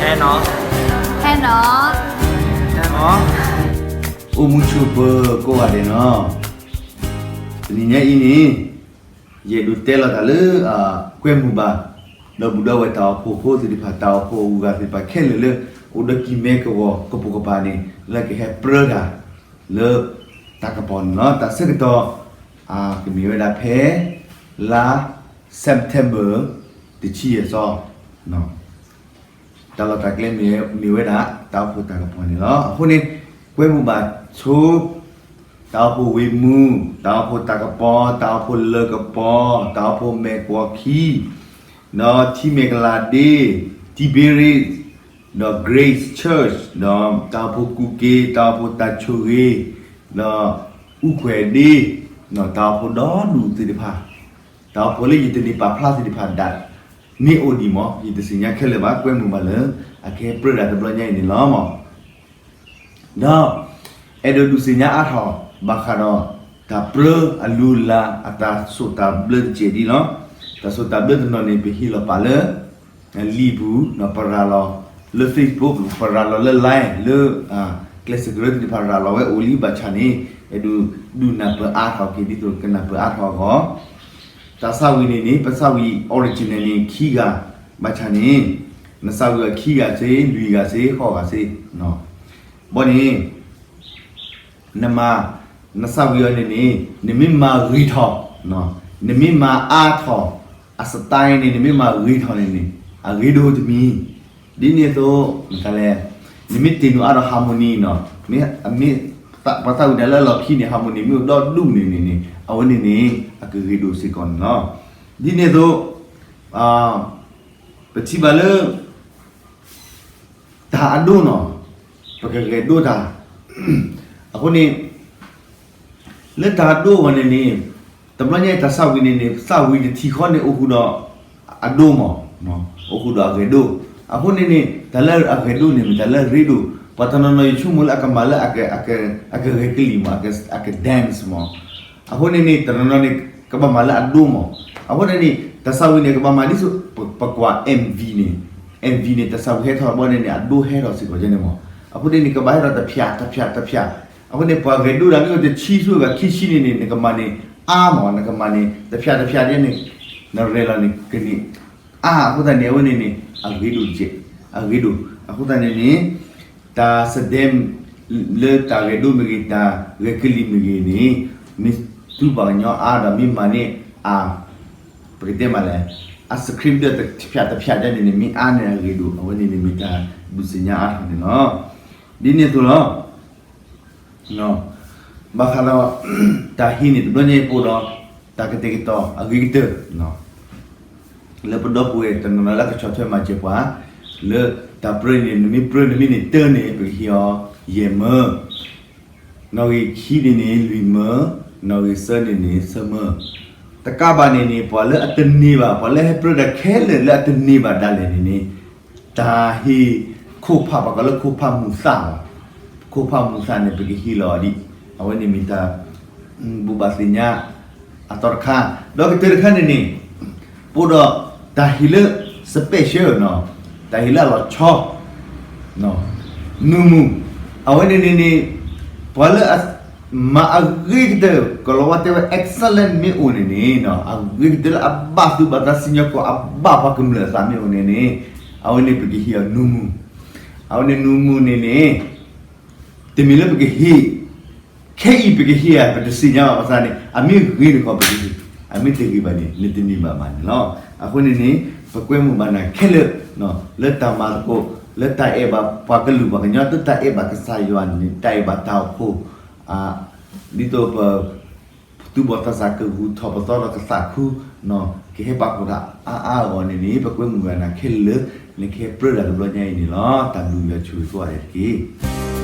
ဟဲနီၤ, ဟဲနီၤ, ဟဲနီၤ, အိၣ်မူဆိးပၢၤကိးဂၤဒဲးနီၤ, တနံၤညါအံၤန့ၣ် ယအဲၣ်ဒိးတဲလီၤတၢ်လၢ ကွဲမုာ်ဘၣ် ဒီပုၢ်ဒီဝဲၢ်တၢ်အိၣ်ဖှိၣ်ဖိသ့ၣ်တဖၣ် တၢ်အိၣ်ဖှိၣ်အဂုၤအဂၤသ့ၣ်တဖၣ်ခဲလၢာ်လၢ အိၣ်ဒီးကံၢ်မဲကဝီၤကပိာ်ကပၤန့ၣ် လၢကဟဲပြၢတၢ် လၢတၢ်ကပီၤန့ၣ်လီၤ. တၢ်ဆၢကတီၢ် ကမ့ၢ်ဝဲဒၣ်ဖဲ လါ September တဆံယဲၢ်သီ တၢ်လီၢ်တၢ်ကျဲမ့ၢ်ဝဲဒၣ် တၢ်အိၣ်ဖှိၣ်တၢ်ကပီၤန့ၣ်လီၤ. အဃိန့ၣ် ကွဲမုာ်ဘၣ်ဆိ တၢ်အိၣ်ဖှိၣ်ဝ့ၢ်မုၢ်, တၢ်အိၣ်ဖှိၣ်တၢ်ကပီၤ, တၢ်အိၣ်ဖှိၣ်လၢၢ်ကပီၤ, တၢ်အိၣ်ဖှိၣ်မဲာ်ကွီၢ်ခံ, ဒီးထံမဲာ်ကလၤဒ့, Tiberias, ဒီး Grace Church, ဒီးတၢ်အိၣ်ဖှိၣ်ကူၣ်က့ၤ, တၢ်အိၣ်ဖှိၣ်တၢ်ဆိၣ်ဂ့ၤ, ဒီးအူကွဲၤဒ့, ဒီးတၢ်အိၣ်ဖှိၣ်ဒီဒူၣ်သ့ၣ်တဖၣ် တၢ်အိၣ်ဖှိၣ်လၢယတန့ၢ်ပာ်ဖျါသ့ၣ်တဖၣ်ဒၣ် မ့ၢ်အိၣ်ဒံးမး ယတသ့ၣ်ညါခဲလၢာ်ဘၣ် ကွဲမုာ်ဘၣ်လၢ အကဟဲပြၢတၢ်တဘျီညါအံၤန့ၣ်လီၤမး. ဒီး အဲၣ်ဒိးဒုးသ့ၣ်ညါအါထီၣ် ဘၣ်ဃးဒီး တၢ်ပြၢအလုၢ်အလၢ်အတၢ်စိာ်တၢ်ဘျၢတစဲးဒ်လီၤ. တၢ်စိာ်တၢ်ဘျၢတနီၤန့ၣ် ပဟ့ၣ်လီၤပာ်လၢ လံာ်ပူၤ ဒီးပရၤလီၤလၢ Facebook ပရၤလီၤလၢ Line လၢ ကျဲးစၢးကရၢသ့ၣ်တဖၣ်ရၤလီၤဝဲအိၣ်လံဘၣ်ဆၣ်န့ၣ် အဲၣ်ဒိးဒုးနၢ်ပၢၢ်အါထီၣ်က့ၤ ဒ်သိးကနၢ်ပၢၢ်အါထီၣ်အဂီၢ် တၢ်သးဝံၣ်န့ၣ်န့ၣ် ပသးဝံၣ် original န့ၣ် ခံဂၤ ဘၣ်ဆၣ်န့ၣ် နသးဝံၣ်အီၤခံဂၤစ့ လွံၢ်ဂၤစ့ ဃိးဂၤစ့ ဘီန့ၣ် နမၤ နသးဝံၣ်အီၤန့ၣ်န့ၣ် နမ့ၢ်မၤဂ့ၤထီၣ် နမ့ၢ်မၤအါထီၣ် အ style န့ၣ် နမ့ၢ်မၤဂ့ၤထီၣ်န့ၣ်န့ၣ် အဂ့ၤဒိၣ်တမံၤ ဒ်န့ၣ်အသိး မတၤလဲၣ် နမ့ၢ်တ့ၢ်နုာ်အါထီၣ် harmony နီၤ မ့ၢ် ပှၤသးဝံၣ်တၢ်လၢအလီၢ်ခံန့ၣ် harmony မ့ၢ်အိၣ်ဒီဒူၣ်န့ၣ်န့ၣ်န့ၣ် အဝဲန့ၣ်န့ၣ် အကဂ့ၤဒိၣ်စ့ၢ်ကီးန့ၣ်လီၤ. ဒ်န့ၣ်အသိး ပထံၣ်ဘၣ်လၢ တၢ်အဒိနီၤ ပကဂဲၤဒိတၢ် အဃိန့ၣ် လၢတၢ်အဒိအဂီၢ်န့ၣ်န့ၣ် တဘျီညါအံၤတၢ်သးဝံၣ်န့ၣ်န့ၣ် သးဝံၣ်တထံၣ်ဃီန့ၣ် အိၣ်ဃုာ်ဒီးအဒိမး အိၣ်ဃုာ်ဒီးအဂဲၤဒိ အဃိန့ၣ်န့ၣ် တၢ်လၢအဂဲၤဒိန့ၣ် မ့ၢ်တၢ်လၢအရ့ဒိၣ် ပှၤတနီၤနီၤယဆိကမိၣ်လၢအကမၤလၢ အကဂဲၤကလံၣ်မး အက dance မး အဃိန့ၣ်န့ၣ် တနီၤနီၤန့ၣ် ကဘၣ်မၤလၢအဒိမး အဃိန့ၣ်န့ၣ် တၢ်သးဝံၣ်န့ၣ် ကဘၣ်မၤဒ်သိး ပကွၢ် MV န့ၣ် MV န့ၣ် တၢ်သးဝံၣ်ဟဲထီၣ်ဘီန့ၣ်န့ၣ် အဒိဟဲထီၣ်စ့ၢ်ကီးန့ၣ်မး အဃိန့ၣ်န့ၣ် ကဘၣ်ဟဲထီၣ်တဖၠး တဖၠး တဖၠး အဃိန့ၣ် ပှၤဂဲၤဒိတၢ်မ့ၢ်အိၣ်တဆံဆူဂၤခံဆံန့ၣ်န့ၣ် နကမၤန့ၣ် အါမး နကမၤန့ၣ် တဖၠးတဖၠးဒ်န့ၣ် နရဲၣ်လီၤန့ၣ် ကန့ၢ် အါ အဃိသတးန့ၣ် အဝဲန့ၣ်န့ၣ် အဂ့ၤဒိၣ်တက့ၢ် အဂ့ၤဒိၣ် အဃိသတးန့ၣ်န့ၣ် တၢ်စဒဲ လၢတၢ်ဂဲၤဒိမ့ၢ်ဂ့ၤ တၢ်ဂဲၤကလံၣ်မ့ၢ်ဂ့ၤန့ၣ် မ့ၢ်သူပှၤကညီအါဒီးမ့ၢ်မၤန့ၢ်အ ပကတဲမးလဲၣ် အ script ဒီးတဖၠးတဖၠးဒ်န့ၣ်န့ၣ် မ့ၢ်အါန့ၣ်အဂ့ၤဒိၣ် အဝဲန့ၣ်န့ၣ်မ့ၢ်တၢ်ဒုးသ့ၣ်ညါအါထီၣ်န့ၣ်လီၤ. ဒ်န့ၣ်အသိးလီၤ ဘၣ်ဃးဒီး တၢ်ဟံးန့ၣ်တဘျီညါအံၤပအိၣ်ဒီး တၢ်ကတဲာ်ကတီၤအဂ့ၤကတၢၢ် လၢပဒီပုၢ်ဝဲၢ်တနီၤနီၤလၢကဆီၣ်ထွဲမၤစၢၤပှၤ လၢတၢ်ပြၢန့ၣ် နမ့ၢ်ပြၢနမ့ၢ်န့ၣ်တၢ်န့ၣ် ပကဟ့ၣ်အီၤယဲၢ်မၢ နီၣ်ဂံၢ်ခံန့ၣ်န့ၣ် လွံၢ်မၢ, နီၣ်ဂံၢ်သၢန့ၣ်န့ၣ် သၢမၢ. တကးဘၣ်န့ၣ်န့ၣ် ပှၤလၢအတန့ၢ်ဘၣ် ပှၤလၢဟဲပြၢတၢ်ခဲလၢာ်လၢအတန့ၢ်ဘၣ်ဒၣ်လဲာ်န့ၣ်န့ၣ် တၢ်ဟ့ၣ်ခိၣ်ဖး ပှၤကိးလၢခိၣ်ဖးမူၤသၣ်လီၤ. ခိၣ်ဖးမူၤသၣ်န့ၣ် ပကဟ့ၣ်လီၤအီၤဒ် အဝဲန့ၣ်မ့ၢ်တၢ် ဘူးဘၣ်သ့ၣ်ညါ အသီတခါ ဒီးကတၢၢ်တခါန့ၣ်န့ၣ် ပအိၣ်ဒီးတၢ်ဟ့ၣ်လၢ special နီၤ တၢ်ဟ့ၣ်လၢအလီၤဆီ နူမူ အဝဲန့ၣ်န့ၣ်န့ၣ် ပှၤလၢအမၤအဂ့ၤကတၢၢ် ကလီၤဝါတဲဝဲ excellent မ့ၢ်အိၣ်န့ၣ်န့ၣ် အဂ့ၤကတၢၢ်လၢအဘၣ်သူၣ်ဘၣ်သးစံၣ်ညီၣ်ကွီၢ် အဘၣ်ပှၤကမျၢၢ်အသးမ့ၢ်အိၣ်န့ၣ်န့ၣ် အဝဲန့ၣ်ပကဟ့ၣ်အီၤနူမူ အဝဲန့ၣ်နူမူန့ၣ်န့ၣ် တမ့ၢ်လၢပကဟ့ၣ် ခဲအံၤပကဟ့ၣ်ဧါ ပတသ့ၣ်ညါဘၣ် ဘၣ်ဆၣ်န့ၣ် အမ့ၢ်ဂ့ၤတခီပကဟ့ၣ်, အမ့ၢ်တဂ့ၤဘၣ်န့ၣ် နတန့ၢ်ဘၣ်ဘၣ်န့ၣ်လီၤ. အဃိန့ၣ်န့ၣ် ပကွဲမုာ်ဘၣ်နၤခဲလၢာ် လၢတၢ်မၤသကိး လၢတၢ်အဲၣ်ဘၣ်ပှၤကလုာ်ပှၤကညီ လၢတၢ်အဲၣ်ဘၣ်ကစၢ်ယွၤန့ၣ် တၢ်အဲၣ်ဘၣ်တၢ်အိၣ်ဖှိၣ် ဒ်သိးပ သူၣ်ဘီၣ်သးစၢ်ကဂုၤထီၣ်ပသီဒီးကသးခု ကဟဲပာ်ဖှိၣ်တၢ်အါအါအဂီၢ်န့ၣ်န့ၣ် ပကွဲမုာ်ဘၣ်နၤခဲလၢာ် နကဟဲပြၢတၢ်တဘျီညါအံၤန့ၣ်လီၤ. တၢ်ဘျုးယွၤဆိၣ်ဂ့ၤကိးဂၤဒဲးတက့ၢ်.